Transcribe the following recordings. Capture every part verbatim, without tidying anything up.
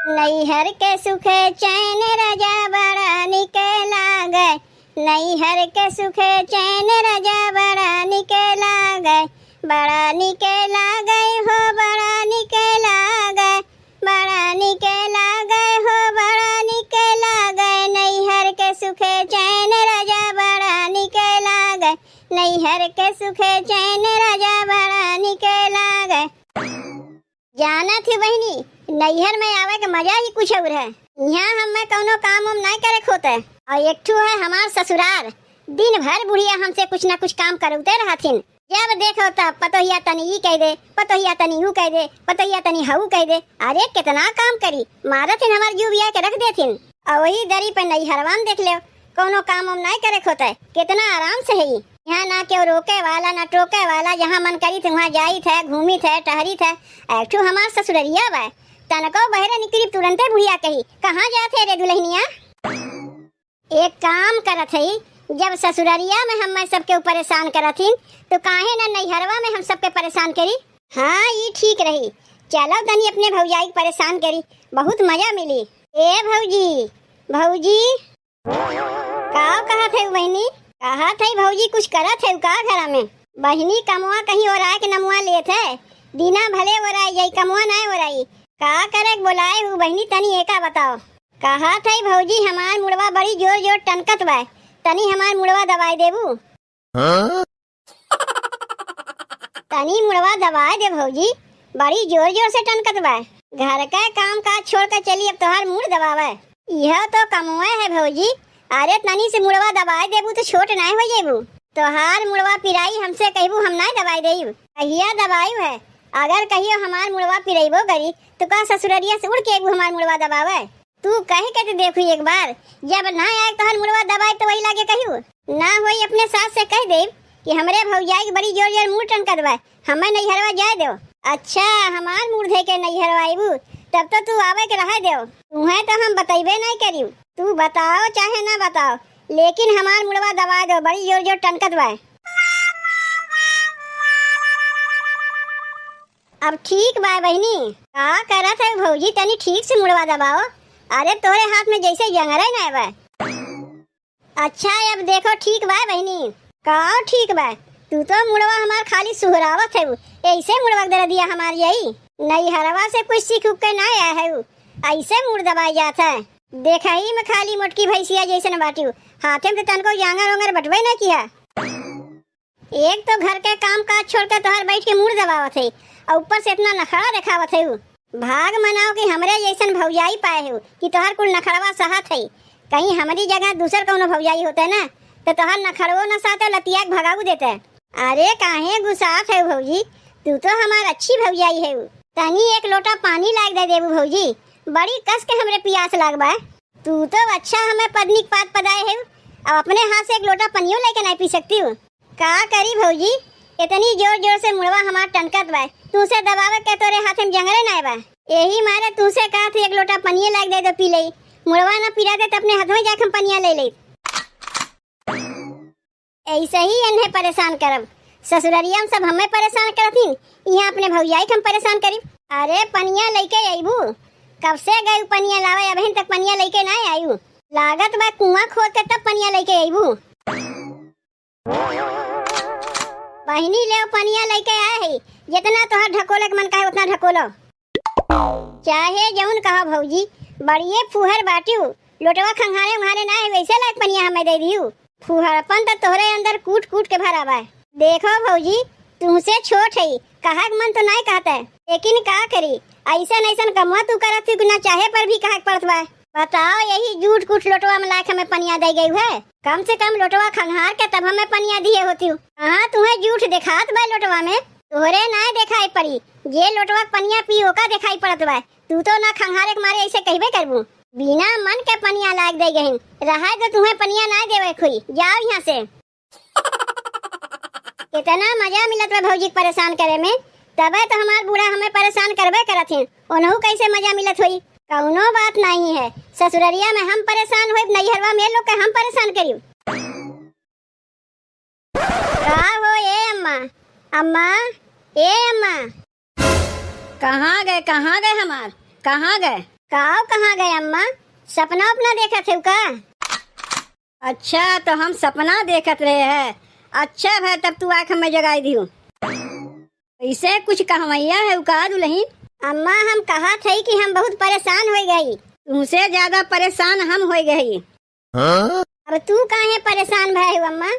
नैहर के सुख चैन राजा बड़ा निक लागे, नैहर के सुख चैन राजा बड़ा निक लागे, बड़ा निक लागे हो, बड़ा निक लागे, बड़ा निक लागे हो, बड़ा निक लागे, नैहर के सुख चैन राजा बड़ा निक लागे, नैहर के सुख चैन राजा बड़ा निक लागे। जानत ही बहिनी, नैहर में आवे के मजा ही कुछ और है। यहाँ हमें कौनो काम उम नाय करे के होते। और एक ठू है हमार ससुरार, दिन भर बुढ़िया हमसे कुछ ना कुछ काम करौते रहथिन। जब देखो तब पतोहिया तनी ई कह दे, पतोहिया तनी ऊ कह दे, पतोहिया तनी हऊ कह दे। अरे कितना काम करी, मारथिन हमार जीव बिया के रख देथिन। और वही दरी पे नैहरवा में देख लेव, कौनो काम उम नाय करे के होते, कितना आराम से है। यहाँ ना केहू रोके वाला, ना टोके वाला, जहाँ मन करित है, वहाँ जाइत है, घूमित है, टहरित है। एक ठू हमार ससुररिया बा, तनको बहरे निकरी, तुरंते बुढ़िया कही, "कहाँ जात है रे दुल्हनिया?" एक काम करत है, जब ससुररिया में हम सबके परेशान करत ही, तो काहे ना नैहरवा में हम सबके परेशान करी? हाँ, ई ठीक रही। चलो तनी अपने भौजाई के परेशान करी, बहुत मजा मिली। ए भौजी, भौजी, का कहत है बहिनी? कहत है भौजी कुछ करत है का घरा में? बहिनी कमवा कहीं ओराए के नमवा लेत है, दिना भले ओराई जाई, कमवा नाय ओराई। का करे के बोलाए हू बहिनी, तनी एका बताओ। कहत है भौजी हमार मुड़वा बड़ी जोर जोर टनकत बा, तनी हमार मुड़वा दबाए देबू? हाँ? तनी मुड़वा दबाए दे भौजी, बड़ी जोर जोर से टनकत बा। घर का काम काज छोड़ के चली अब तोहार मुड़ दबावे। यह तो कमवे है भौजी, अरे तनी से मुड़वा दबाए देबू तो छोट नाय हो जेबू। तोहार मुड़वा पिराई हमसे कहबू हम नाय दबाए देब। कहिया दबाई है, अगर कहियो हमार मुड़वा पिरैबो करी तो का ससुररिया से उड़ के अबू हमार मुड़वा दबावे? तू कह के तो देखू एक बार, जब ना आए तोहर मुड़वा दबाए तो वही लागे कहियो। ना होई अपने सास से कह देब कि हमरे भौजाई के बड़ी जोर जोर मुड़ टनकत बा, हमें नैहरवा जाए दो। अच्छा, हमार मुड़ धे के नैहरवा आइबू, तब तो तू आवे के रहे दो। तुहें तो हम बतैबे नहीं करी, तू बताओ चाहे ना बताओ, लेकिन हमार मुड़वा दबाए दो, बड़ी जोर जोर टनकत बा। अब ठीक बा बहिनी, का करत है भौजी, तनी ठीक से मुड़वा दबाओ। अरे तोरे हाथ में जैसे जंगरे ना बा। अच्छा अब देखो ठीक बा बहिनी। का ठीक बा? तू तो मुड़वा हमार खाली सुहरावत है, ऐसे मुड़वा के दर्दिया हमार यही। नैहरवा से कुछ सीख उख के ना आया है, ऐसे मुड़ दबाई जात है। देखही में खाली मोटकी भैंसिया जैसन बाटिउ, हाथे में तो तनको जांगर ओंगर बटबे ना किया। एक तो घर के काम काज छोड़ के तोहर बैठ के मुड़ दबावत है, और ऊपर से इतना नखड़ा देखावत है। उ भाग मनाओ कि हमरे जैसन भौजाई पाए हो कि तोहर कुल नखड़वा सहत है। कहीं हमरी जगह दूसर कौनो भौजाई होते ना, तो तोहर नखड़वो न सहते, लतिया के भगाऊ देते। अरे काहे गुस्सात है भौजी, तू तो हमार अच्छी भौजाई है। तनी एक लोटा पानी लाग दे देबू भौजी, बड़ी कस के हमरे पियास लाग बा। तू तो अच्छा हमें पदनी के पात पदाए है, अब अपने हाथ से एक लोटा पनियो लेके नहीं पी सकती हूँ। का करी भौजी, इतनी जोर जोर से मुड़वा हमार टनकत बा, तू से दबावे के तोरे हाथ में जंगरे नाय बा। यही मारे तू से कहा थी एक लोटा पनिये लाग दे दो पी ले, मुड़वा ना पिराते तो अपने हाथ में जाके हम पनिया ले ले। ऐसे ही इन्हें परेशान करब, ससुररिया में सब हमें परेशान करत ही, यहाँ अपने भौजाई के हम परेशान करी। अरे पनिया लेके अइबू, कब से गई पनिया लावे, अबहिन तक पनिया लेके ना आयु। लागत बा कुआं खोद के तब पनिया लेके अइबू। बहिनी, ले पनिया लेके आए है, जितना तोहर ढकोले के मन कहे उतना ढकोलो। चाहे जौन कहा भौजी, बड़िए फुहर बाटिउ, लोटवा खंगारे उंगारे ना है, वैसे लायक पनिया हमें दे दियो। फुहरपन तो तोहरे अंदर कूट कूट के भरा बा। देखो भौजी, तुमसे छोट है, कहा के मन तो नहीं कहता है, लेकिन का करी, ऐसन ऐसन कमुआ तू करत थी कि ना चाहे पर भी कहा के पड़त बा। बताओ, यही जूठ कूट लोटवा में लायक हमें पनिया दे गई है। कम से कम लोटवा खंगार के तब हमें पनिया दिए होती। हाँ, तुम्हें जूठ देखात बा लोटवा में, तोहरे ना देखाई पड़ी, जे लोटवा के पनिया पी ओका देखाई पड़त बा। तू तो ना खंगारे के मारे ऐसे कहबे करबू। बिना मन के पनिया लाग दे गहिन, रहा तो तुम्हें पनिया ना देवे खुई, जाओ यहाँ से। इतना मजा मिलत बा भौजी के परेशान करे में, तबे तो हमार बूढ़ा हमें परेशान करबे करत हैं। उनहू कैसे मजा मिलत होई? कौनो बात नहीं है, ससुररिया में हम परेशान होइब, नैहरवा में लोग के हम परेशान करिब। का हो ए अम्मा, अम्मा, ए अम्मा। कहाँ गए, कहाँ गए हमार, कहाँ गए? काव, कहाँ गए अम्मा? सपना उपना देखत हेउ का? अच्छा, तो हम सपना देखत रहे हैं। अच्छा भए, तब तू आँख में जगाई दिहू। ऐसे कुछ कहवैया हेउ का दुलहिन? अम्मा, हम कहत हई कि हम बहुत परेशान होइ गई। तुमसे ज्यादा परेशान हम होइ गई। हाँ? अब तू काहे परेशान भए हेउ अम्मा?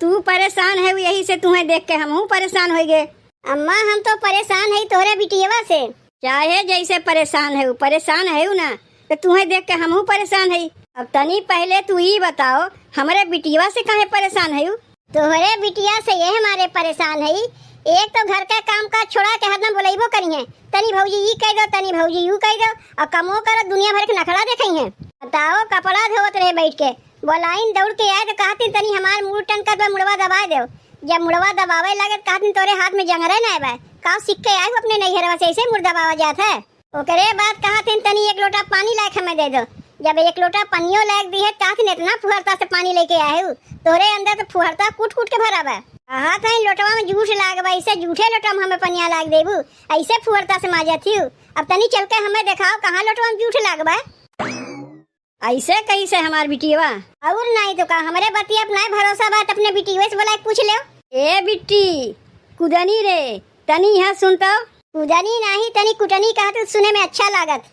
तू परेशान हेउ, यही से तुहें देख के हमहू परेशान होइ गए। अम्मा, हम तो परेशान हई तोहरे बिटियवा से। चाहे जैसे परेशान हेउ, परेशान हेउ ना, तो तुहें देख के हमहू परेशान हई। अब तनी पहले तू ई बताओ, हमरे बिटियवा से काहे परेशान हेउ? तोहरे बिटिया से यह मारे परेशान हई, एक तो घर का काम काज छोड़ा के हरदम बोलइबो करिहें, "तनी भौजी ई कइ दो, तनी भौजी ऊ कइ दो," अउर कमो करत दुनिया भर के नखड़ा देखइहें। बताओ, कपड़ा धोवत रहे बैठ के, बोलाइन दौड़ के आए तो कहतिन, "तनी हमार मूड़ टनकत बा, मुड़वा दबाए देव।" जब मुड़वा दबावे लागे तो कहतिन, "तोरे हाथ में जंगरे नाय बा, काव सीख के आए हो अपने नैहरवा से, ऐसे मूड़ दबावा जात है?" ओकरे बाद कहतिन, "तनी एक लोटा पानी लाइके हमें दे दो।" जब एक लोटा पनियो लाइके दिहे, कहतिन, "इतना फुहरता से पानी लेके आए हो, तोरे अंदर तो फुहरता कूट कूट के भरा बा।" कहत हईन, "लोटवा में जूठ लाग बा, इसे जूठे लोटवा में हमें पनिया लाग देबू, ऐसे फुहरता से माजत हियो। अब तनी चल के हमें देखाओ, कहाँ लोटवा में जूठ लाग बा।" ऐसे कैसे हमार बिटियवा? और नाहीं तो का, हमरे बतिया पे नाहीं भरोसा बा, त अपने बिटियवे से बोलाइके पूछ लेव। ए बिट्टी, कुदनी रे, तनी यहाँ सुन तो। कुदनी नाहीं, तनी कुटनी कहत तो सुने में अच्छा लागत।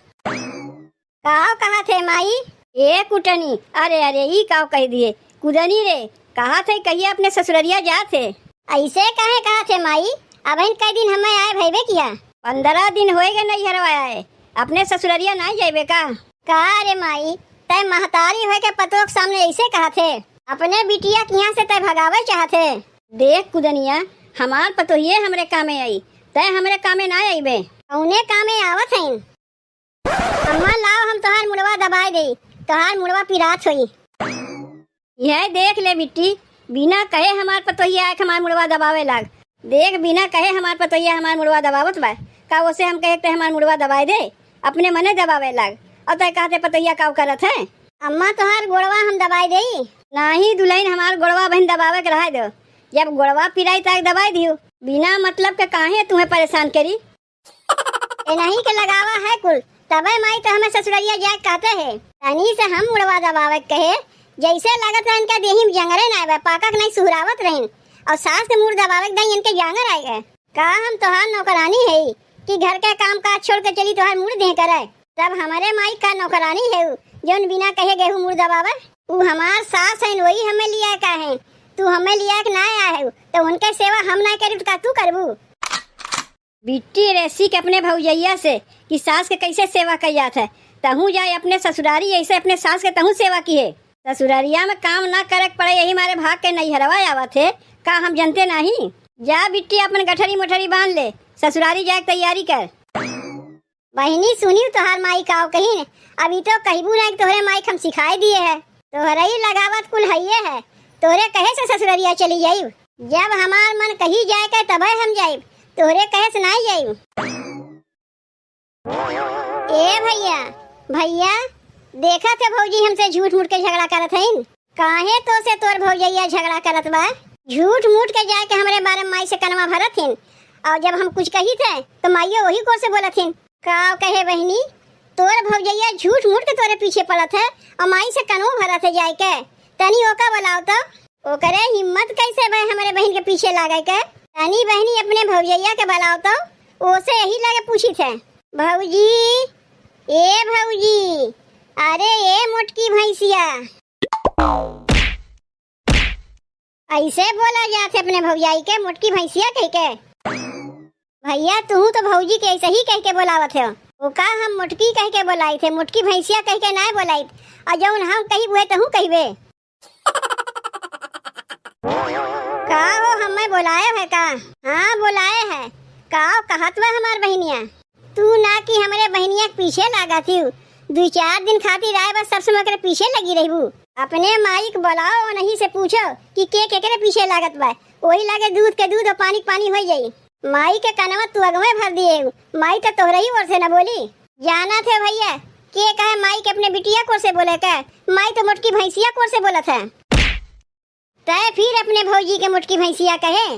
काव कहत है माई? ए कुटनी, अरे, अरे, ई काव कहि दिहे? कुदनी रे, कहत है कहिया अपने ससुररिया जात है? ऐसे काहे कहत है माई? अबहिन कई दिन हमें आए भइबे किया। पन्द्रह दिन होइगे नैहरवा आए, अपने ससुररिया नाहीं जइबे का? का रे माई, तै महतारी होइके पतोह के सामने ऐसे कहत है? अपने बिटिया के यहाँ से तै भगावे चाहत है? देख कुदनिया, हमार पतोहिए हमरे कामे आई, तै हमरे कामे नाहीं अइबे। कौने कामे आवत हईन? अम्मा लाव, हम तोहार मुड़वा दबाए देई, तोहार मुड़वा पिरात होई। यह देख ले बिट्टी, बिना कहे हमार पतोहिया आके हमार मुड़वा दबावे लाग। देख, बिना कहे हमार पतोहिया हमार मुड़वा दबावत बा। का ओसे हम कहे ते हमार मुड़वा दबाए दे? अपने मने दबावे लाग। और तय कहते पतोहिया काव करत है? अम्मा, तोहार गोड़वा हम दबाए देई। नाही दुलहिन, हमार गोड़वा बहिन दबावे के रहे दो। जब गोड़वा पिराई त आके दबाए दियो। बिना मतलब के काहे तुम्हें परेशान करी? एनही के लगावा है कुल, तबे माई तो हमें ससुररिया जाए कहते है। तनी से हम मुड़वा दबावे के कहे, जैसे लागत है इनका देही में जंगरे ना आवे, पाका के नहीं सुहरावत रहिन। और सास के मुड़ दबावे के दाई इनके जांगर आए गए। का हम तोहार नौकरानी है कि घर के काम काज छोड़ के चली तोहार मुड़ देह करे? तब हमारे माई का नौकरानी है उ, जौन बिना कहे गेहूं मुड़ दबावे? उ हमार सास है, वही हमें लिया का है। तू हमें लिया के ना आए हो, तो उनके सेवा हम ना करी, तो का तू करबू? बिट्टी रे, सीख अपने भौजैया से कि सास के कैसे सेवा कई जात है। तहूँ जाए अपने ससुरारी, ऐसे अपने सास के तहूँ सेवा किहे। ससुरारिया में काम ना करे के पड़े, यही मारे भाग के नैहरवा आवत है। का हम जनते नाही? जा बिट्टी, अपन गठरी मोठरी बांध ले, ससुरारी जाए के तैयारी कर। बहिनी, सुनियो तोहार माई काव कहिन, अभी तो कहबू ना कि तोहरे माई के हम सिखाए दिए है। तोहरे ही लगावत कुल हइये है, तोहरे कहे से ससुररिया चली जाइब। जब हमार मन कही जाए के तबे हम जाइब, तोहरे कहे से नाई जाइब। ए भैया, भैया, देखत है भौजी हमसे झूठ मूठ के झगड़ा करत हईन। काहे तो से तोर भौजैया झगड़ा करत बा? झूठ मूठ के जाए के हमरे बारे में माई से कनवा भरत हिन, और जब हम कुछ कही थे तो माइयो वही कोर से बोलत हिन। का कहे बहिनी, तोर भौजैया झूठ मूठ के तोरे पीछे पड़त है और माई से कनवा भरत है जाए के। तनी ओका बुलाओ तो। ओकरे हिम्मत कैसे भए हमरे बहिन के पीछे लागे के? तनी बहिनी अपने भौजैया के बुलाओ तो, ओसे यही लगे पूछी थे। भौजी, ए भौजी, अरे ए मोटकी भैंसिया। ऐसे बोला जात है अपने भौजाई के, मोटकी भैंसिया कह के। भैया, तू तो भौजी के ऐसे ही कह के बोलावत हो। ओका हम मोटकी कह के बोलाई थे, मोटकी भैंसिया कह के ना बोलाई। और जौन हम कही उहे तहू कहबे। का हो, हमें बोलाए है का? हाँ, बोलाए है। का कहत बा हमार बहिनिया? तू ना कि हमरे बहिनिया के पीछे लागत हिउ। दुई चार दिन खातिर आए बस, सब समय ओकरे पीछे लगी रहबू। अपने माई के बुलाओ, उन्हीं से पूछो कि के केकरे पीछे लागत बा। वही लागे दूध के दूध और पानी के पानी हो जाई। माई के कनवा तू अगवे भर दिए हू। माई तो तोहरे ही ओर से न बोली। जाना थे भैया, के कहे माई के अपने बिटिया कोर से बोले के? माई तो मोटकी भैंसिया कोर से बोलत है। तय फिर अपने भौजी के मोटकी भैंसिया कहे।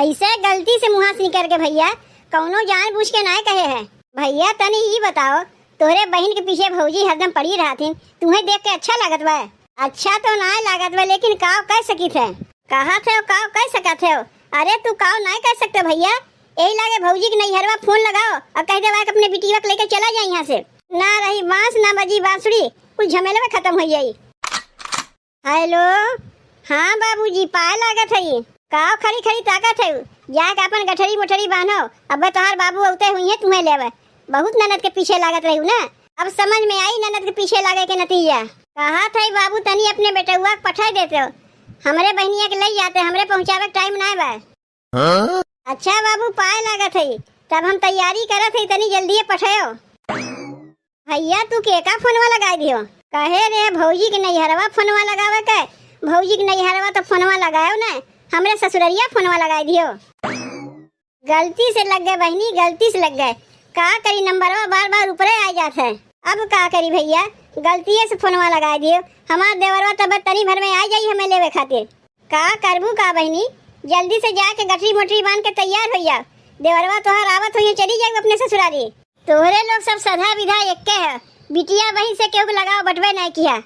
ऐसे गलती से मुँहा से निकल के भैया, कौनो जानबूझ के नाय कहे है। भइया, तनी ई बताओ, तोहरे बहिन के पीछे भौजी हरदम पड़ी रहथिन, तुहें देख के अच्छा लागत बा? अच्छा तो नाय लागत बा, लेकिन काव कह सकित है? कहत है, काव कह सकत है? अरे, तू काव नाय कह सकते भइया, यही लागे भौजी के नैहरवा फोन लगाओ और कह देवा कि अपने बिटिया के लेके चला जाए यहाँ से। ना रही बांस, ना बजी बांसुरी, कुल झमेलवा खत्म हो जाई। हेलो, हाँ बाबूजी, पाए लागत है। काव खड़ी खड़ी ताकत है? जाके अपन गठरी मोठरी बांधो, अबे तोहार बाबू अउते हुइहें तुहें लेवे। बहुत ननद के पीछे लागत रही ना, अब समझ में आई ननद के पीछे लागे के नतीजा। कहत है बाबू, तनी अपने बेटउआ के पठाई देते हो, हमरे बहनिया के ले जाते, हमरे पहुँचावे के टाइम ना बा। हाँ? अच्छा बाबू, पाए लागत है, तब हम तैयारी करत है, तनी जल्दिए पठायो। भइया, तू केका फोनवा लगाई दियो? कहे रे भौजी के नैहरवा फोनवा लगावे के, भौजी के नैहरवा तो फोनवा लगायो ना, हमरे ससुररिया फोनवा लगाई दियो। गलती से लग गए बहिनी, गलती से लग गए। का करी, नंबरवा बार बार ऊपरे आ जात है। अब का करी भइया, गलतिये से फोनवा लगाई दियो। हमार देवरवा तब तनी भर में आ जाई हमें लेवे खातिर। का करबू का बहिनी, जल्दी से जाके गठरी मोटरी बांध के तैयार हो जा। देवरवा तोहार आवत होइहें, चली जाए अपने ससुरारी। तोहरे लोग सब सधा विधा एक्के है, बिटिया बहिन से केहू के लगाव बटबे नहीं किया।